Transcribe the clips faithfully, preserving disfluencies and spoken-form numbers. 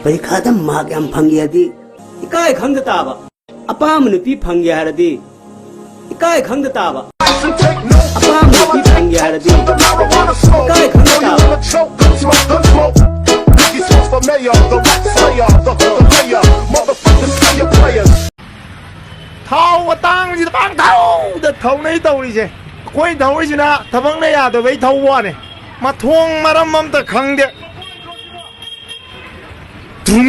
ꯄꯔꯤꯈꯥꯗ mark ꯌꯥꯝ ꯐꯪꯒꯦ ꯍꯥꯏꯔꯗꯤ ꯏꯀꯥꯏ ꯈꯪꯗ ꯇꯥꯕ꯫ ꯑꯄꯥꯝꯕ ꯅꯨꯄꯤ ꯐꯪꯒꯦ ꯍꯥꯏꯔꯗꯤ ꯏꯀꯥꯏ ꯈꯪꯗ ꯇꯥꯕ꯫ ꯑꯄꯥꯝꯕ ꯅꯨꯄꯤ ꯐꯪꯒꯦ ꯍꯥꯏꯔꯗꯤ ꯏꯀꯥꯏ ꯈꯪꯗ ꯇꯥꯕ꯫ ꯊꯥꯎ ꯑꯇꯥꯡꯕꯁꯤꯗ ꯄꯪꯊꯧꯗ ꯊꯧꯅꯩ ꯇꯧꯔꯤꯁꯦ꯫ ꯑꯩꯈꯣꯏ ꯊꯧꯔꯤꯁꯤꯅ ꯊꯕꯛꯅ ꯌꯥꯗꯕꯩ ꯊꯧꯕ ꯋꯥꯅꯦ꯫ ꯃꯊꯣꯡ ꯃꯔꯝ ꯑꯝꯇ ꯈꯪꯗꯦ꯫ ꯊꯨꯝ꯫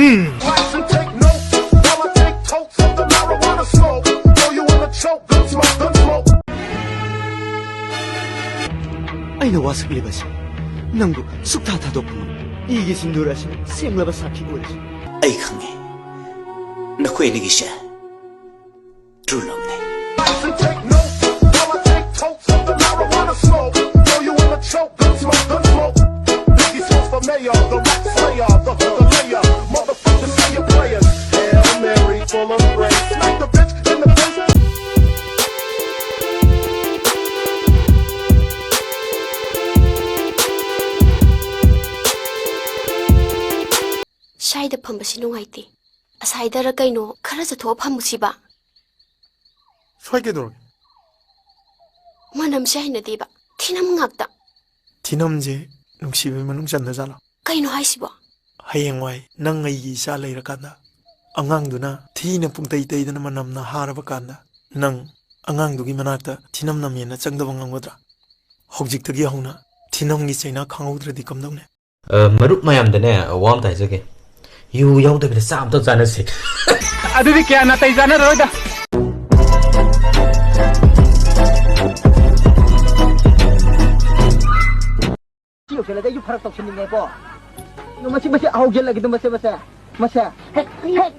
ꯑꯩꯅ ꯋꯥꯁꯛꯂꯤꯕꯁꯤ ꯅꯪꯕꯨ ꯁꯨꯛꯊꯥ ꯊꯥꯗꯣꯛꯄ ꯉꯝꯂꯣꯏ꯫ ꯏꯒꯤ ꯁꯤꯟꯗꯨꯔ ꯑꯁꯤꯅ ꯁꯦꯡꯂꯕ ꯁꯥꯈꯤ ꯑꯣꯏꯔꯁꯤ꯫ ꯑꯩ ꯈꯪꯉꯤ, ꯅꯈꯣꯏ ꯑꯅꯤꯒꯤꯁꯦ true loveꯅꯤ꯫ ꯁ꯭ꯋꯥꯏꯗ ꯐꯝꯕꯁꯤ ꯅꯨꯡꯉꯥꯏꯇꯦ꯫ ꯑꯁꯥꯏꯗꯔ ꯀꯩꯅꯣ ꯈꯔ ꯆꯠꯊꯣꯛꯑ ꯐꯝꯃꯨꯁꯤꯕ꯫ ꯁ꯭ꯋꯥꯏ ꯀꯩꯗꯧꯔꯒꯦ? ꯃꯅꯝꯁꯦ ꯍꯩꯅꯗꯦꯕ꯫ ꯊꯤꯅꯝ ꯉꯥꯛꯇ꯫ ꯊꯤꯅꯝꯁꯦ ꯅꯨꯡꯁꯤꯕꯒꯤ ꯃꯅꯨꯡ ꯆꯟꯗ ꯖꯥꯠꯂꯣ? ꯀꯩꯅꯣ ꯍꯥꯏꯁꯤꯕꯣ? ꯍꯌꯦꯡꯋꯥꯏ ꯅꯪ ꯑꯩꯒꯤ ꯏꯆꯥ ꯂꯩꯔꯀꯥꯟꯗ, ꯑꯉꯥꯡꯗꯨꯅ ꯊꯤꯅ ꯄꯨꯡꯇꯩ ꯇꯩꯗꯅ ꯃꯅꯝꯅ ꯍꯥꯔꯕ ꯀꯥꯟꯗ, ꯅꯪ ꯑꯉꯥꯡꯗꯨꯒꯤ ꯃꯅꯥꯛꯇ ꯊꯤꯅꯝ ꯅꯝꯃꯦꯅ ꯆꯪꯗꯕ ꯉꯝꯒꯗ꯭ꯔꯥ? ꯍꯧꯖꯤꯛꯇꯒꯤ ꯍꯧꯅ ꯊꯤꯅꯝꯒꯤ ꯆꯩꯅꯥ ꯈꯪꯍꯧꯗ꯭ꯔꯗꯤ ꯀꯝꯗꯧꯅꯤ? ꯑ, ꯃꯔꯨꯞ ꯃꯌꯥꯝꯗꯅꯦ, ꯋꯥ ꯑꯝꯇ ꯍꯥꯏꯖꯒꯦ꯫ ꯌꯨ ꯌꯥꯎꯗꯕꯤꯗ ꯆꯥ ꯑꯝꯇ ꯆꯥꯅꯁꯦ꯫ ꯑꯗꯨꯗꯤ ꯀꯌꯥ ꯅꯥꯇꯩ ꯆꯥꯅꯔꯣꯏꯗ꯫ ꯁꯤ ꯌꯧꯁꯜꯂꯗꯤ ꯑꯩꯁꯨ ꯐꯔꯛ ꯇꯧꯁꯟꯅꯤꯡꯉꯦꯀꯣ꯫ ꯃꯁꯤ, ꯃꯁꯤ ꯍꯧꯖꯤꯜꯂꯒꯦꯗ, ꯃꯁꯦ, ꯃꯁꯦ, ꯃꯁꯦ꯫ ꯍꯦꯛ, ꯍꯦꯛ꯫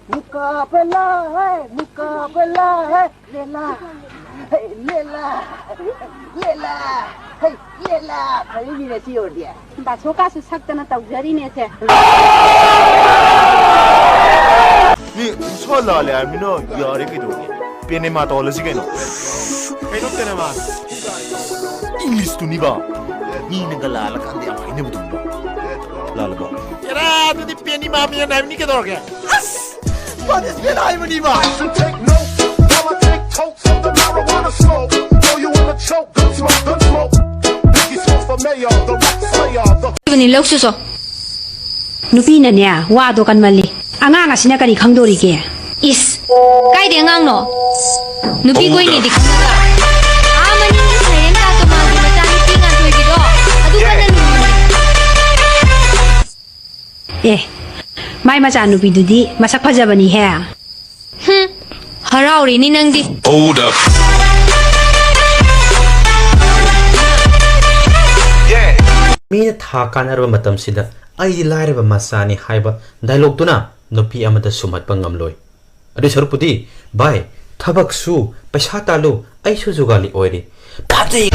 ꯃꯨꯀꯥꯕꯂꯥ ꯍꯦ, ꯃꯨꯀꯥꯕꯂꯥ ꯍꯦ, ꯂꯦꯂꯥ꯫ ꯍꯦ, ꯂꯦꯂꯥ꯫ ꯂꯦꯂꯥ꯫ ꯍꯦ, ꯂꯦꯂꯥ꯫ ꯐꯔꯦꯅꯦ, ꯁꯤ ꯑꯣꯏꯔꯗꯤ꯫ ꯗꯥꯁꯣꯀꯥꯁꯨ ꯁꯛꯇꯅ ꯇꯧꯖꯔꯤꯅꯦꯁꯦ꯫ ꯃꯤ ꯁꯣ ꯂꯥꯜꯂꯦ ꯍꯥꯏꯔꯃꯤꯅ ꯌꯥꯔꯦ ꯀꯩꯗꯧꯔꯒꯦ? ꯄꯦꯅꯦꯃꯥ ꯇꯧꯍꯜꯂꯁꯤ ꯀꯩꯅꯣ? ꯀꯩꯅꯣ ꯄꯦꯅꯦꯃꯥ? ꯏꯪꯂꯤꯁꯇꯨꯅꯤꯕ꯫ ꯃꯤꯅꯒ ꯂꯥꯜꯂꯀꯥꯟꯗ ꯌꯥꯝ ꯍꯥꯏꯅꯕꯗꯨꯅꯤꯕ꯫ ꯂꯥꯜꯂꯕꯣ? ꯑꯗꯨꯗꯤ ꯄꯦꯟ ꯏꯃꯥ ꯃꯦꯟ ꯍꯥꯏꯕꯅꯤ, ꯀꯩꯗꯧꯔꯒꯦ? ꯑꯁ! Punishment ꯍꯥꯏꯕꯅꯤꯕ! Take notes while I take totes of the marijuana smoke. Throw you in the choke, gun smoke, gun smoke. Biggie smoke for mayor, the rap slayer, the ꯅꯤ ꯂꯧꯁꯨꯁꯣ꯫ ꯅꯨꯄꯤꯅꯅꯦ, ꯋꯥꯗꯣ ꯀꯟꯃꯜꯂꯤ꯫ ꯑꯉꯥꯡ ꯑꯁꯤꯅ ꯀꯔꯤ ꯈꯪꯗꯣꯔꯤꯒꯦ? ꯏꯁ! ꯀꯥꯏꯗꯩ ꯑꯉꯥꯡꯅꯣ? ꯅꯨꯄꯤ ꯀꯣꯏꯅꯤꯗꯤ ꯈꯪꯉꯒ꯫ ꯑꯥ, ꯃꯅꯤꯡꯒꯤ ꯁꯩꯔꯦꯟ ꯀꯥꯇꯣ ꯃꯥꯒꯤ ꯃꯆꯥꯅꯨꯄꯤ ꯉꯥꯟꯊꯣꯏꯒꯤꯗꯣ, ꯑꯗꯨ ꯀꯟꯅ ꯂꯨꯝꯃꯤ꯫ ꯑꯦ, ꯃꯥꯏ ꯃꯆꯥꯅꯨꯄꯤꯗꯨꯗꯤ ꯃꯁꯛ ꯐꯖꯕꯅꯤꯍꯦ꯫ ꯍꯨꯝ, ꯍꯔꯥꯎꯔꯤꯅꯤ ꯅꯪꯗꯤ꯫ Hold up. Yeah. ꯃꯤꯅ ꯊꯥ ꯀꯥꯟꯅꯔꯕ ꯃꯇꯝꯁꯤꯗ ꯑꯩꯗꯤ ꯂꯥꯏꯔꯕ ꯃꯆꯥꯅꯤ ꯍꯥꯏꯕ ꯗꯥꯏꯂꯣꯛꯇꯨꯅ ꯅꯨꯄꯤ ꯑꯃꯗ ꯁꯨꯝꯍꯠꯄ ꯉꯝꯂꯣꯏ꯫ ꯑꯗꯨꯏ ꯁꯔꯨꯛꯄꯨꯗꯤ, ꯚꯥꯏ, ꯊꯕꯛ ꯁꯨ, ꯄꯩꯁꯥ ꯇꯥꯜꯂꯨ, ꯑꯩꯁꯨ ꯖꯨꯒꯥꯂꯤ ꯑꯣꯏꯔꯤ꯫ ꯐꯖꯩ!